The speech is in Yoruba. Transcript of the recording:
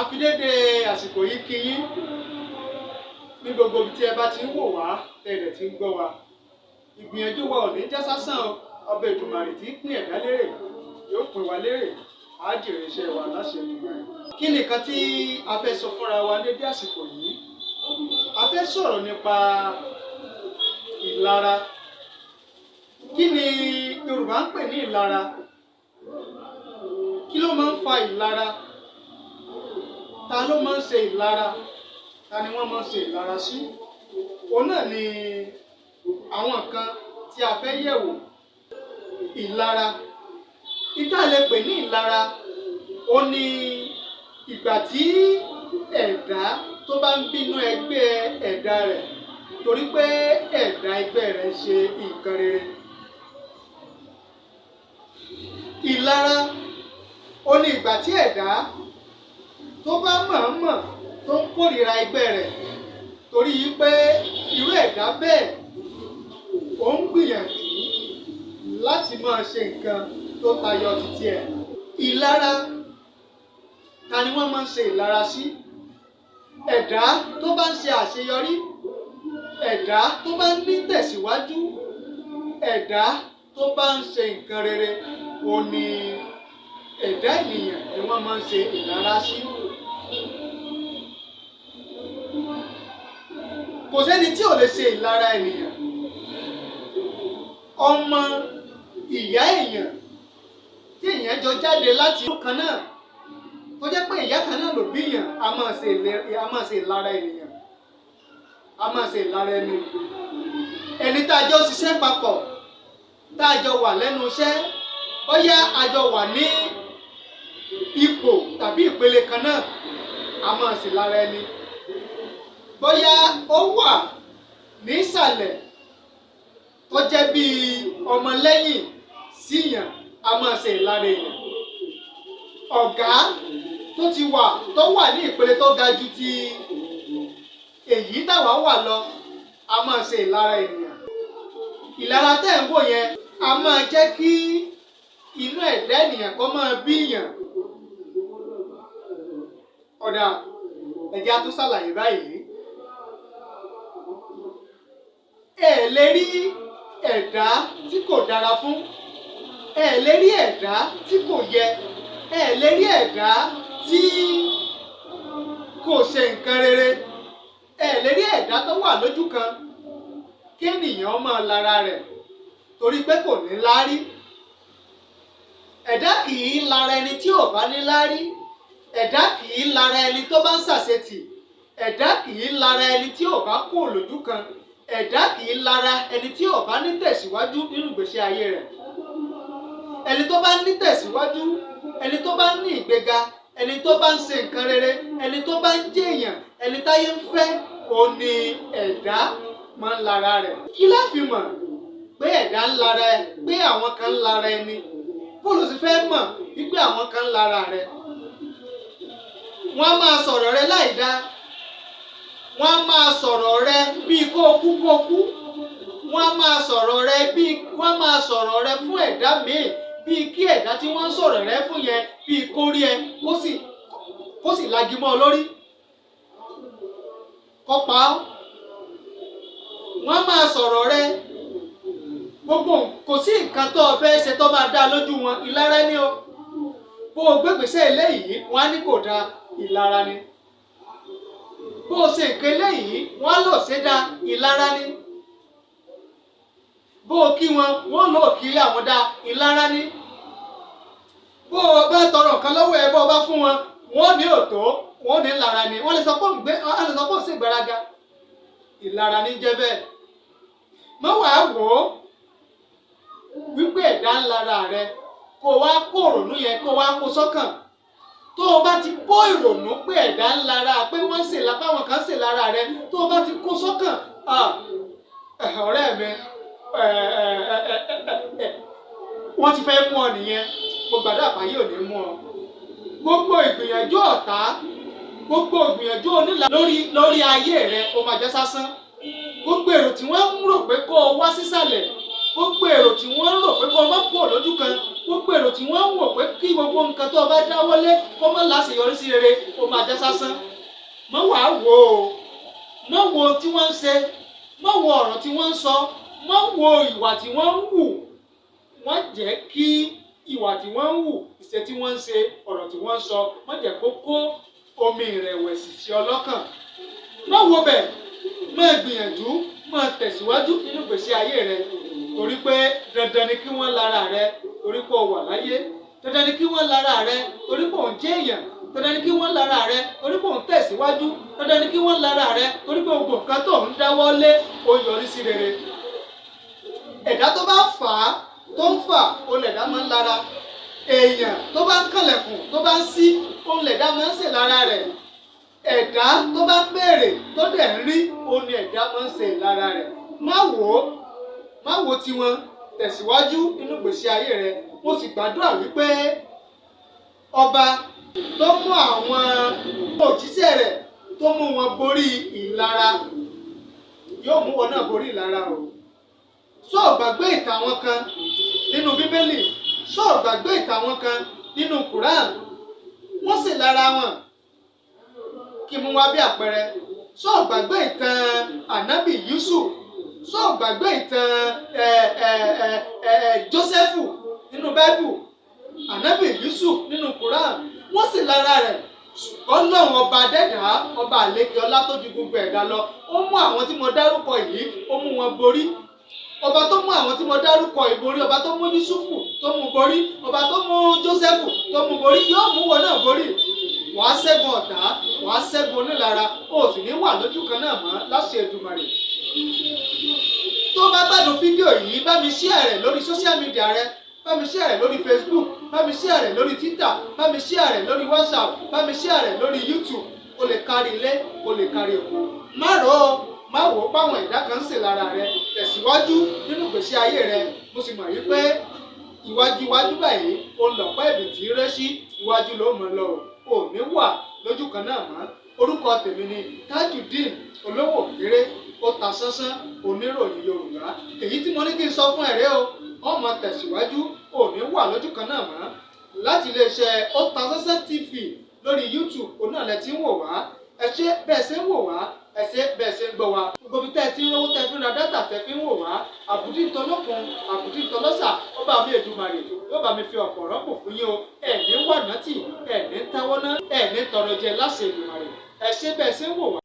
A fi dédé àsìkò yìí kí yín ní gbogbo ibi tí ẹ bá ti ń wò wá, tẹ́ ẹ dẹ̀ ti ń gbọ́ wa. Ìgbìyànjú wa ò ní já sásán o. Ọba Èdùmàrè tí ń pín ẹ̀dá lérè yóò pín wa lérè, á jèrè iṣẹ́ wa láṣẹ Èdùmàrè. Kí ni nǹkan tí a fẹ́ sọ fúnra wa dédé àsìkò yìí? A fẹ́ sọ̀rọ̀ nípa ìlara. Kí ni Yorùbá ń pè ní ìlara? Kí ló máa ń fa ìlara? Ta ló máa ń ṣe ìlara? Ta ni wọ́n máa ń ṣe ìlara sí? Òun náà ni àwọn nǹkan tí a fẹ́ yẹ̀wò. Ìlara. Ìta lè pè ní ìlara, ó ní ìgbà tí ẹ̀dá tó bá ń bínú ẹgbẹ́ ẹ̀dá rẹ̀ torí pé ẹ̀dá ẹgbẹ́ rẹ̀ ń ṣe nǹkan rere. Ìlara, ó ní ìgbà tí ẹ̀dá tó bá mọ̀ọ́mọ̀ tó ń kórìíra ẹgbẹ́ rẹ̀ torí pé irú ẹ̀dá bẹ́ẹ̀ ó ń gbìyànjú láti máa ṣe nǹkan tó tayọ titi ẹ̀. Ìlara, ta ni wọ́n máa ń ṣe ìlara sí? Ẹ̀dá tó bá ń ṣe àṣeyọrí, ẹ̀dá tó bá ń ní tẹ̀síwájú, ẹ̀dá tó bá ń ṣe nǹkan rere, ó ní ẹ̀dá ènìyàn ni wọ́n máa ń ṣe ìlara sí. Kò sẹ́ni tí ò lè ṣe ìlara ènìyàn. Ọmọ ìyá èèyàn tí èèyàn jọ jáde láti inú kan náà, tó jẹ́ pé ìyá kan náà ló bí èèyàn, a máa ṣe ìlara ènìyàn, a máa ṣe ìlara ẹni. Ẹni tá a jọ ṣiṣẹ́ papọ̀, tá a jọ wà lẹ́nu iṣẹ́, bóyá a jọ wà ní ipò tàbí ìpele kan náà, a máa ṣe ìlara ẹni. Bóyá ó wà ní ìsàlẹ̀ tó jẹ́ bí ọmọlẹ́yìn síyàn, a máa ṣe ìlara èèyàn. Ọ̀gá tó ti wà, tó wà ní ìpele tó ga ju ti èyí táwa wà lọ, a máa ṣe ìlara ènìyàn. Ìlara tẹ́ ń wò yẹn, a máa jẹ́ kí inú ẹ̀dá ènìyàn kó máa bíyàn. Ọ̀dà, ẹ jẹ́ á tún ṣàlàyé báyìí. Ẹ lè rí ẹ̀dá tí kò dára fún, ẹ lè rí ẹ̀dá tí kò yẹ, ẹ lè rí ẹ̀dá tí kò ṣe nǹkan rere, ẹ lè rí ẹ̀dá tó wà lójú kan kí ènìyàn máa lara rẹ̀ torí pé kò ní láárí. Ẹ̀dá kì í lara ẹni tí ò bá ní láárí. Ẹ̀dá kì í lara ẹni tó bá ń ṣàṣetì. Ẹ̀dá kì í lara ẹni tí ò bá kú lójú kan. Ẹ̀dá kì í lara ẹni tí ò bá ní tẹ̀síwájú nínú ìgbésí ayé rẹ̀. Ẹni tó bá ní tẹ̀síwájú, ẹni tó bá ní ìgbéga, ẹni tó bá ń ṣe nǹkan rere, ẹni tó bá ń jẹ́ èèyàn, ẹni táyé ń fẹ́, òun ni ẹ̀dá máa ń lara rẹ̀. Kí la fi mọ̀ pé ẹ̀dá ń lara ẹ, pé àwọn kan ń lara ẹni? Bó lo sì fẹ́ mọ̀ wípé àwọn kan ń lara rẹ? Wọ́n á máa sọ̀rọ̀ rẹ láì dá. Wọ́n á máa sọ̀rọ̀ rẹ bíi kó kú kó kú. Wọ́n á máa sọ̀rọ̀ rẹ bíi, wọ́n á máa sọ̀rọ̀ rẹ fún ẹ̀dá míì bíi kí ẹ̀dá tí wọ́n ń sọ̀rọ̀ rẹ fún yẹn bíi kó rí ẹ kó sì lagi mọ́ ọ lórí, kó pa ọ́. Wọ́n á máa sọ̀rọ̀ rẹ gbogbo, kò sí nǹkan tó o fẹ́ ṣe tó máa dá lójú wọn, ìlara ni o. Bó o gbégbèsè eléyìí, wọ́n á ní kò dáa, ìlara ni. Bó o ṣe nǹkan eléyìí, wọ́n á lò ṣe dáa, ìlara ni. Bó o kí wọn, wọ́n lò kí àwọn dáa, ìlara ni. Bó o bá tọrọ nǹkan lọ́wọ́ ẹ, bó o bá fún wọn, wọ́n ní òtó, wọ́n ní ìlara ni. Wọ́n lè sọ pé òun ṣe ìgbéraga, ìlara ní jẹ́ bẹ́ẹ̀. Mọ́ wàá wò ó wípé ẹ̀dá ń lara rẹ, kó o wá kó ìrònú yẹn, kó o wá kó sọ́kàn. Tó o bá ti kó ìrònú pé ẹ̀dá ń lara, pé wọ́n ń ṣe lápá, àwọn kan ń ṣe lára rẹ, tó o bá ti kó sọ́kàn, ọ̀rẹ́ mi, wọ́n ti fẹ́ mú ọ nìyẹn. Mo gbàdúrà pé ayé ò ní mú ọ. Gbogbo ìgbìyànjú ọ̀tá, gbogbo ìgbìyànjú onílà lórí ayé rẹ, ó máa jẹ́ sásán. Gbogbo èrò tí wọ́n ń rò pé kó o wá sísàlẹ̀, gbogbo èrò tí wọ́n ń rò pé kó o má kúrò lójú kan, Gbogbo èrò tí wọ́n ń wò pé kí gbogbo nǹkan tó o bá dáwọ́lé kó má láṣeyọrí sí rere, ó máa já sásán. Mọ́ wàá wò ó, mọ́ wo ohun tí wọ́n ń ṣe, mọ́ wo ọ̀rọ̀ tí wọ́n ń sọ, mọ́ wo ìwà tí wọ́n ń hù. Wọ́n jẹ́ kí ìwà tí wọ́n ń hù, ìṣe tí wọ́n ń ṣe, ọ̀rọ̀ tí wọ́n ń sọ, wọ́n jẹ́ kó kó omi ìrẹ̀wẹ̀sì sí ọ lọ́kàn. Má wo bẹ̀, máa gbìyànjú, máa tẹ̀síwájú nínú ìgbésí ayé rẹ, torí pé dandan ni kí wọ́n lára rẹ torí pé o wà láyé. Dandan ni kí wọ́n lára rẹ torí pé ò ń jẹ́ èèyàn. Dandan ni kí wọ́n lára rẹ torí pé ò ń tẹ̀síwájú. Dandan ni kí wọ́n lára rẹ torí pé gbogbo nǹkan tó ń dáwọ́ lé ó yọrí sí rere. Ẹ̀dá tó bá fà á, tó ń fà, òun lẹ̀dá máa ń lára. Èèyàn tó bá ń kànlẹ̀kùn, tó bá ń sí, òun lẹ̀dá máa ń ṣe lára rẹ̀. Ẹ̀dá tó bá ń béèrè, tó dẹ̀ ń rí, òun ni ẹ̀dá máa ń ṣe lára rẹ̀. Má wò ó, má wo tiwọn, tẹ̀síwájú nínú ìgbésí ayé rẹ. Mo sì gbàdúrà wípé ọba tó mú àwọn òjíṣẹ́ rẹ̀, tó mú wọn borí ìlara, yóò mú wọn náà borí ìlara o. Sọ gbàgbé ìtàn àwọn kan nínú Bíbélì, sọ gbàgbé ìtàn àwọn kan nínú Quran, wọ́n sì lára wọn. Kí mú wá bí àpẹẹrẹ, sọ gbàgbé ìtàn Ànábì Yusuf, sọ gbàgbé ìtàn Jósẹ́fù nínú Báíbù, Ànábì Yusuf nínú Quran, wọ́n sì lára rẹ̀. Ọlọ́run ọba dẹ́dàá, ọba àlékè ọlá tó ju gbogbo ẹ̀dá lọ, ó mú àwọn tí mo dárúkọ yìí, ó mú wọn borí. Ọba tó mú àwọn tí mo dárúkọ yìí borí, ọba tó mú Yusufu tó mú borí, ọba tó mú Jósẹ́fù tó mú borí, yóò mú wọn náà borí. Wàá ṣẹ́gun ọ̀tá, wàá ṣẹ́gun onílara, ó sì ní wà lójú kan náà mọ́ láṣẹ Èdùmàrè. Tó bá gbádùn fídíò yìí, bá mi share rẹ̀ lórí social media rẹ, bá mi share rẹ̀ lórí Facebook, bá mi share rẹ̀ lórí Twitter, bá mi share rẹ̀ lórí WhatsApp, bá mi share rẹ̀ lórí YouTube, kó lè kárí ilé, kó lè kárí oko. Má rò ó, má wò ó páwọn ẹ̀dá kan ń ṣe lára rẹ, tẹ̀síwájú nínú ìgbésí ayé rẹ. Mo sì mọ̀ wípé iwájú iwájú báyìí ó lọ̀pọ̀ ẹ̀bì tí rẹ́ sí, iwájú ló mọ̀ lọ, ò ní wà lójú kan náà mọ́. Orúkọ tèmi ni Tajudeen Olówó Kéré, ó ta sánsán, oníròyìn Yorùbá. Èyí tí mo ní kí n sọ fún ẹ̀rẹ́ o, ọmọ tẹ̀síwájú, ò ní wà lójú kan náà mọ́. Láti iléeṣẹ́ Ó Ta Sánsán TV lórí YouTube, òun náà lẹ ti ń wò wá. Ẹ ṣé bẹ́ẹ̀ ṣe ń wò wá, ẹ ṣé bẹ́ẹ̀ ṣe ń gbọ́ wá. Gbogbo ibi tẹ́ ẹ ti ń rówó tẹ́ fi ń ra data tẹ́ fi ń wò wá, àbùdí ìtọ́lọ́kun, àbùdí ìtọ́lọ́sà, ó bá mi Èdùmàrè yóò bá mi fi ọ̀pọ̀ rọ́pò fún yín o. Ẹ̀ ní wà nátì, ẹ̀ ní táwọ́ ná, ẹ̀ ní tọrọ jẹ láṣẹ Èdùmàrè. Ẹ ṣé bẹ́ẹ̀ ṣe ń wò wá.